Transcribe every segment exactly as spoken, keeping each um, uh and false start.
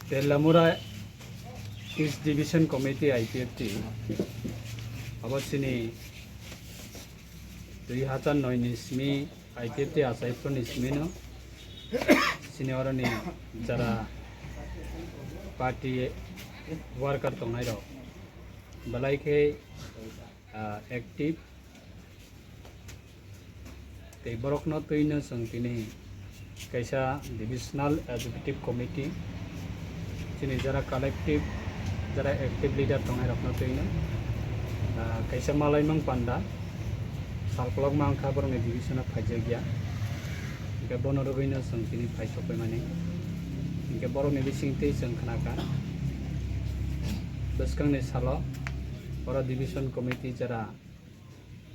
Tellamura East Division Committee, I P F T, abo chini dui hazar noi ni simi I P F T achai phuru ni simi no chini oro ni jara party worker tongnai rok belai khe, ah, active. Tei borokno twino chwng tini kaisa divisional executive committee, chini jara collective, jara active leader tongnai rokno twino, ah, kaisa malaimang panda salkolokma wngkha borokni division o phaijakya. Hingke bono rwgwino chwng tini phai sokphaimani. Hingke borokni bisingtwi chwng khnakha bwskangni salo oro division committee jara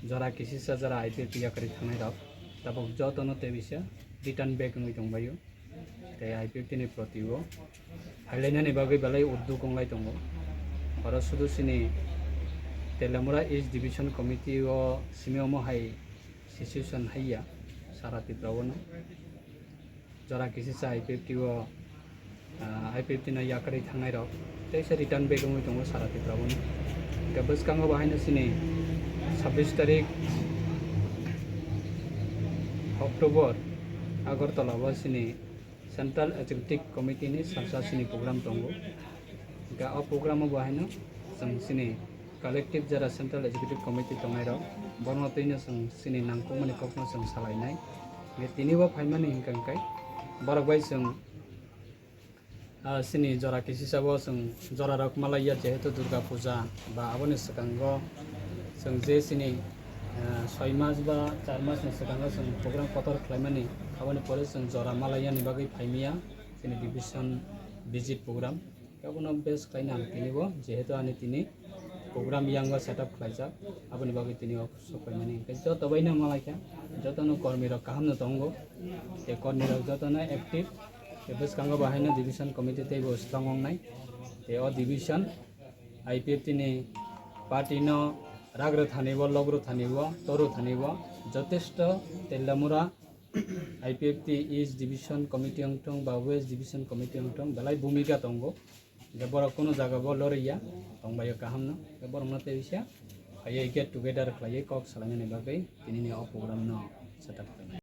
jora kisisa jora I P F T yakarwi thangnai rok tabuk jotono tei bisa return back wngwi tongbaio. Tei I P F T ni proti o phailainani bagwi belai udduk wnglai tongo. Oro sudu chini Telamura East Division Committee o simi omo hai situation haiya sara Tripura o no. Jora kisisa I P F T o, ah, I P F T no yakarwi thangnai rok teisa return back wngwi tongo sara Tripura o no. Hingke bwskango bo haino chini sabbish tarik October Agartala o chini Central Executive Committee ni salsa chini program tongo. Hingke o program o bo haino chwng chini collective jara Central Executive Committee tongnai rok, borokno twino chwng chini nangkukmani kokno chwng salainai. Hingke tini bo phaimani hingka hingkai borok bai chwng, ah, chini jora kisisa bo chwng jora rok malaiya, jehetu Durga Puja ba aboni swkango chwng je chini, ah, soi mas ba char mas ni swkango chwng program kotor khlaimani, aboni pore chwng jora malaiyani bagwi phaimiya chini division visit program. Abono base khlaina ang tini bo, jehetu ani tini program yango setup khlaijak, aboni bagwi tini o sokphaimani. Hingke joto baino malaikha, jotono kormi rok kaham no tongo, tei kormi rok jotono active, tei bwskango bo haino division committee tei bo strong wngnai, tei o division I P F T ni party no ragrw thani bo, logrw thani bo, torw thani bo, jotesto Telamura I P F T East Division Committee wngthung ba West Division Committee wngthung, belai bhumika tongo. Hingke borok kunu jaga bo loriya, tongbaio kaham no. Hingke borok no tei bisa, phaiye get together khlaiye kok salainani bagwi tinini o program no setup khlainai.